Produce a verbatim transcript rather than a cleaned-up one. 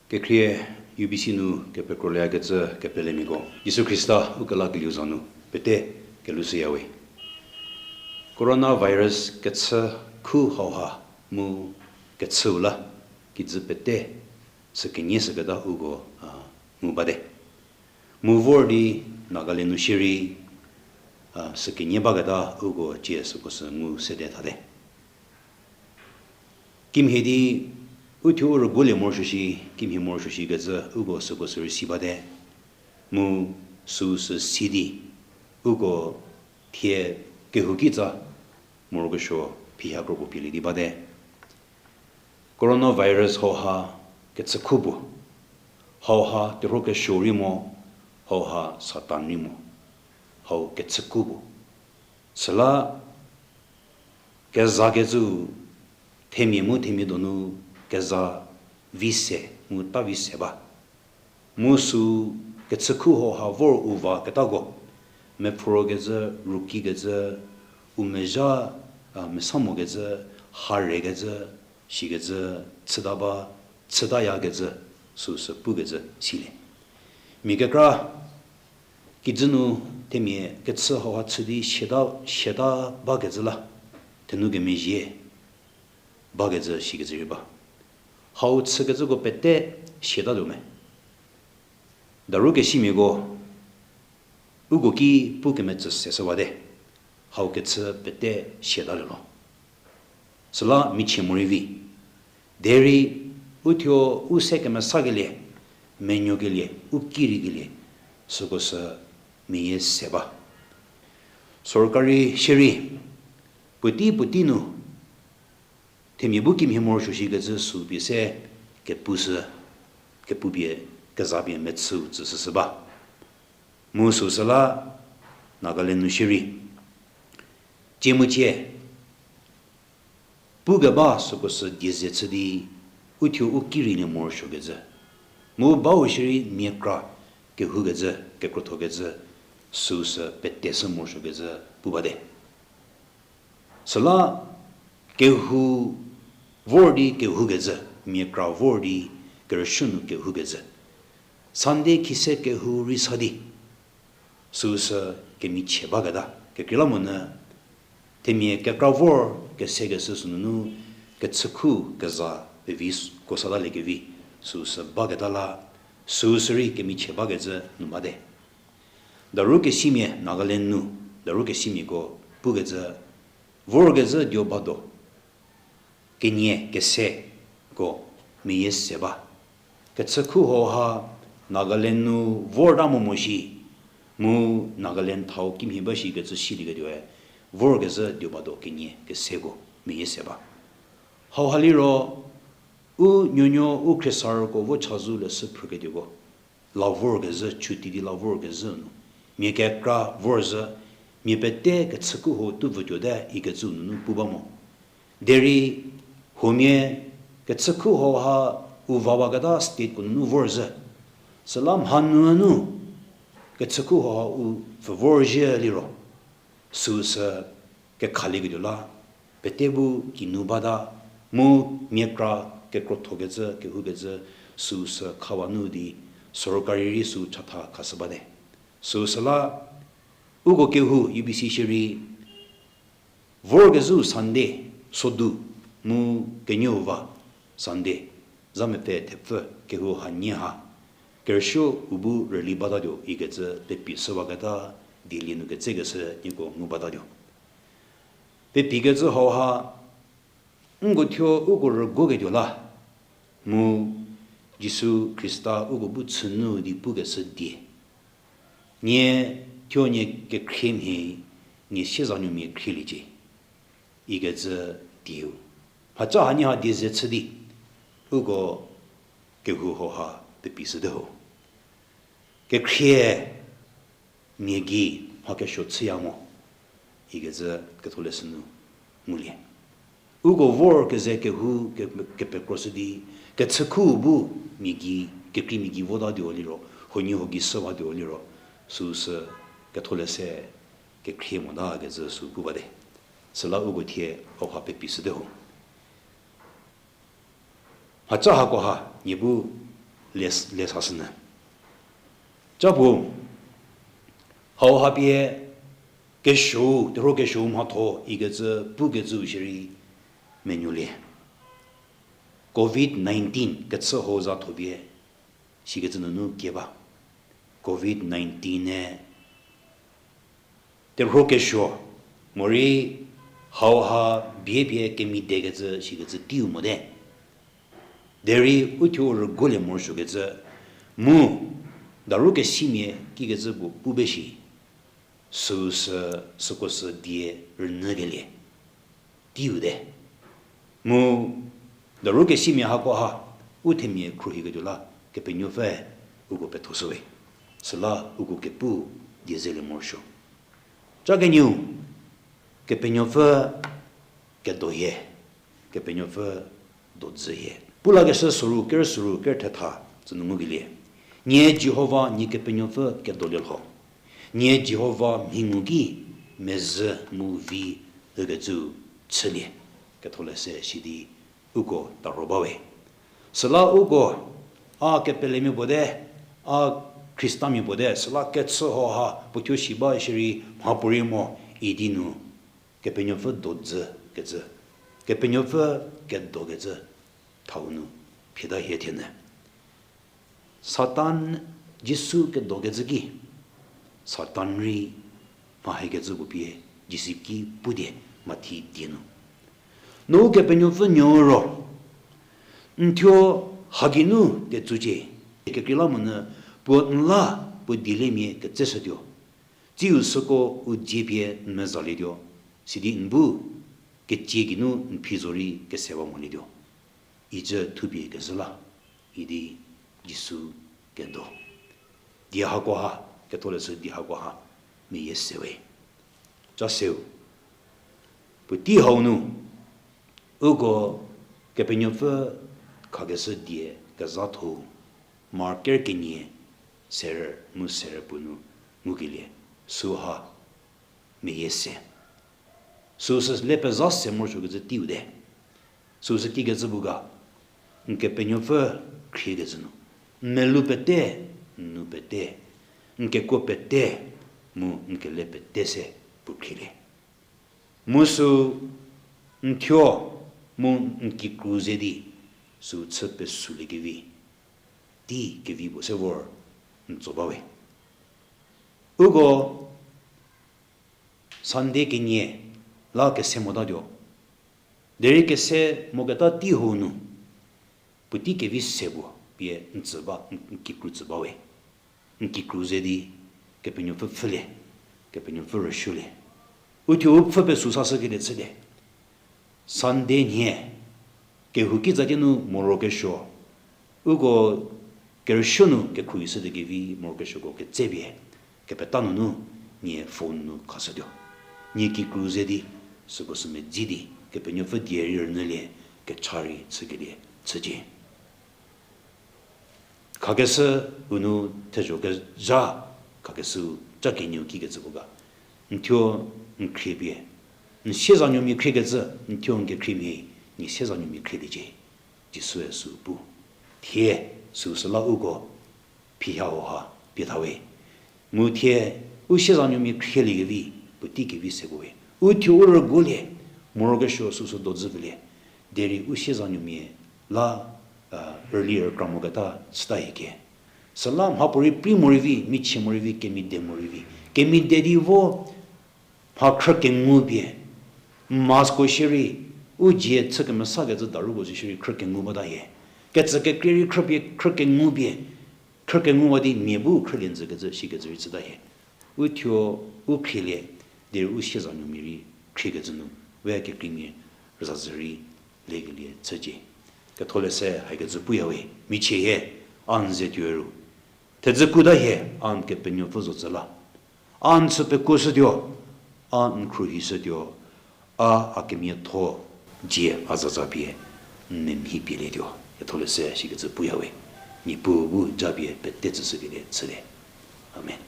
Kekhrie, U B C nu kepekrolie kecü kepelemiako, Jisu Khrista u kelakelieu za nu pete kelushüyawe. Coronavirus kechü khu hauha mu kechüu la kijü pete sükenie süketa uko, a, ngu bate. Mu vor di Nagaland nu shierei, a, sükenie baketa uko cie süko sü ngu sede thate. Kimhie di uthuo u rüguolie morosuo shi, kimhie morosuo shi kecü uko süko sü rei si bate. Mu süu sü si di uko thie kehouki tsa morokesuo phiha kropuo pielie di bate. Coronavirus hauha kechükhu puo, hauha terhuo kesuo rei mo, hauha Satan rei mo, hau kechükhu puo. Süla kezakecü themia mu themia donu keza vi se mu ta vi se ba. Mu sü kechükhu hauha vor u va ketako, mepfhorokecü, rukikecü, u mezha, a, mesa mokecü, harekecü, shikecü, chüta ba, chütayakecü, süu sü pukecü silie. Mia kekra kijü nu themia kechü hauha chü di siata, siata bakecü la, thenu kemezhie bakecü shikecü rei ba. Hau chükecüko pete siatatuo me. Daru kesimiako, uko ki pu kemetsü se shüwate, hau kechü pete siatalie lho. Süla michie morei vi. Derei uthuo u se kemesakelie, menuokelie, u ki reikelie, süko sü meyie se ba. Sorkari shierei, puotei puotei nu, themia bu kimhie morosuo shikecü sü pie se kepushü, kepupie, kezapie mechüu tsüshüshü ba. Mu süu süla Nagaland nu shierei, tsie mu tsie, pukeba süko sü die ze chü di, uthuo u ki reilie morosuokecü. Mu bau shierei mia kra kehoukecü, kekrothokecü, süu sü peteshü morosuokecü pu bate. Süla kehou vor di kehoukecü, mia kra vor di kerüshü nu kehoukecü. Sunday khise kehou rei sa di, süu sü kemichie baketa, kekreilamonyü, themia kekra vor kesekeshü sünunu, kechükhu keza pevi s-, ko satalie kevi, süu sü baketa la, süu sü rei kemichie bakecü nu bate. Daru kesimia Nagaland nu, daru kesimiako pukecü, vorkezhü duo bado, kenie keseko meyie se ba. Kechükhu hauha Nagaland nu vorta momo shi, mu Nagaland thau kimhie ba shikecü silieketuoe, vorkezhü duo bado kenie keseko meyie se ba. Hauha liro, u nuonuo u khriesarüko vo chazou leshü phrüketuoko, la vorkezhü, chuti di la vorkezhü nu, mia kekra vorzhü, mia pete kechükhu hau tu vütuote ikecü nunu pu ba mo. Derei huomia kechükhu hauha u vawaketa stateko nunu vorzhü. Süla mhanunu kechükhu hauha u pfü vorzhie liro, süu sü kekhalieketuo la, pete bu kinu bata, mu mia kra kekrothokecü, kehoukecü, süu sü khawa nu di, sorkari rei süu chatha khashü bate. Süu süla, uko kehou U B C shierei, vorkezhüu Sunday, sodu, mu kenuou va Sunday, zha mepfü thepfü kehou hanie ha, kerüsuo u bu rüli batatuo ikecü pepi shüwaketa dielie nu ketsekeshü nieko ngu batatuo. Pepikecü hauha, nko thuo uko rüguoketuo la, mu Jisu Khrista uko bu chünu di pukeshü die. Nie thuo nie kekhrie mhie, nie siezanuomia khrieliecie ikecü dieu. Mhaca hanie ha die ze chü di, uko kehou hauha pepi shüte ho. Kekhrie mia gei mha kesuo chüya mo ikecü ketholeshü nu ngulie. Uko vor keze kehou ke-, kepekroshü di, kechükhu bu mia gei, kekreimia gei votatuo liro, huoniehuo gei shüwatuo liro, süu sü ketholeshü kekhrie motakecü sü pu bate. Süla uko thie hauha pepi shüte ho. Mhaca hakoha, nie bu le, le sashünyü. Ca puo, hauha pie kesuou, terhuo kesuou mhatho ikecü pukecüu shierei menuolie. Covid nineteen kechü hau za tho pie, sikecü nunu kie ba. Covid nineteen-e terhuo kesuo, morei hauha bie pie kemidekecü sikecü teiu mote. Derei uthuo rüguolie morosuokecü, mu daru kesimia kikecü puo pu be shi, süu sü, süko sü die rünyükelie teiute. Mu daru kesimia hakoha, u themia khruohiketuo la, Kepenuopfüe uko pethoshüwe. Süla uko kepu die zelie morosuo. Ca kenieu, Kepenuopfü kedo hie, Kepenuopfü dodzü hie. Pulakeshü soru, ker soru, ker thetha, tsünu ngukelie. Nie Jihova, nie Kepenuopfü kedolie lho. Nie Jihova mhi ngu ki mezhü mu vi ükecü chülie. Ketholeshü sidi uko tarho bawe. Süla uko, a kepelemia puo te, a Khristamia puo te, süla kechü hauha puo thuo shi ba shierei mhapuorei mo idi nu, Kepenuopfü dodzü kecü, Kepenuopfü kedokecü thau nu phieta hie thienyü. Satan, Jisu kedokecü ki, Satan rei mha hekecü puo pie, Jisu ki pu die, Mathi die nu. No Kepenuopfü nuo ro, n thuo hagei nu tetsucie, kekreilamonyü puo n la puo dieliemia ketseshütuo. Tsiu süko u dzie pie n mezalietuo, sidi n bu ketsie geinu n phi zorei kese ba molietuo. Icü thupie kezhü la, idi Jisu kedo. Die hakoha, Ketholeshü die hakoha, meyie sewe. Ca seu. Puotei hau nu, uko Kepenuopfü khakeshü die kezhatho-u, Mark ker kenie, serü mu serü puo nu ngukelie, süha meyie se. Süsü le pezha se morosuokecü teiu te. Süsü kikecü bu ga, n Kepenuopfü khriekecü nu, n melou pete, n nou pete, n kekuo pete, mu n kele pete se puo khrielie. Mu sü n thuo mu n kikru ze di, sü chü pesuliekevi, tei kevi puo se vor n tso bawe. Uko Sunday kenie la kese motatuo. Derei kese moketa tei hau nu, puotei kevi se puo pie n tsü ba, n kikru tsü bawe. N kikru ze di, Kepenuopfü pfhülie, Kepenuopfü rüsuolie. Uthuo u pfhü pesü sashükelie chülie. Sunday nhie, kehouki tsatie nu morokesuo, uko kerüsuo nu kekhruohi shütuo kevi morokesuoko ketsepie, kepeta nunu nie phone nu khashütuo. Nie kikru ze di, süko sü medzi di, Kepenuopfü die rei rünyülie, kecha rei chükelie chücie. Khakeshü u nu thezho kezha, khakeshü ca kenieu kikecü puo ga. N thuo n khriepie, n siezanuomia khriekecü, n thuo n kekhriemia, nie siezanuomia khrieliecie. Jisue sü pu. Thie, süsüla uko, phiha hauha, pie thawe. Mu thie, u siezanuomia khrieliekevi, puotei kevi se puo we. Uthuo u rüguolie, morokesuo süsü dodzü pfülie. Derei u siezanuomia la, rüli rükra moketa chüta hie ke. Süla mhapuorei prei morei vi, michie morei vi, kemide morei vi. Kemide di vo, mha khrü kengu pie, masko shierei, u dzie chü kemesakecü daruko zo shierei khrü kengu bata hie. Kecü kekrie rei khrü pie, khrü kengu pie, khrü kenguwa di mia bu khrülie njükecü shikecü rei chüta hie. Uthuo, u khrielie, derei u siezanuomia rei khriekecü nu, we kekreimia rüzazhü rei lekelie chücie. Ketholeshü hakecü puyawe, michie hie, a n ze tuo ru. Thedzü kuta hie, a n Kepenuopfü zo tsü la. A n chü pekuoshütuo, a n khruohishütuo, a a kemiatho dzie a zaza pie n memhi pielietuo. Ketholeshü shikecü puyawe, Niepuu bu japie pete tsüshükelie chülie. Amen.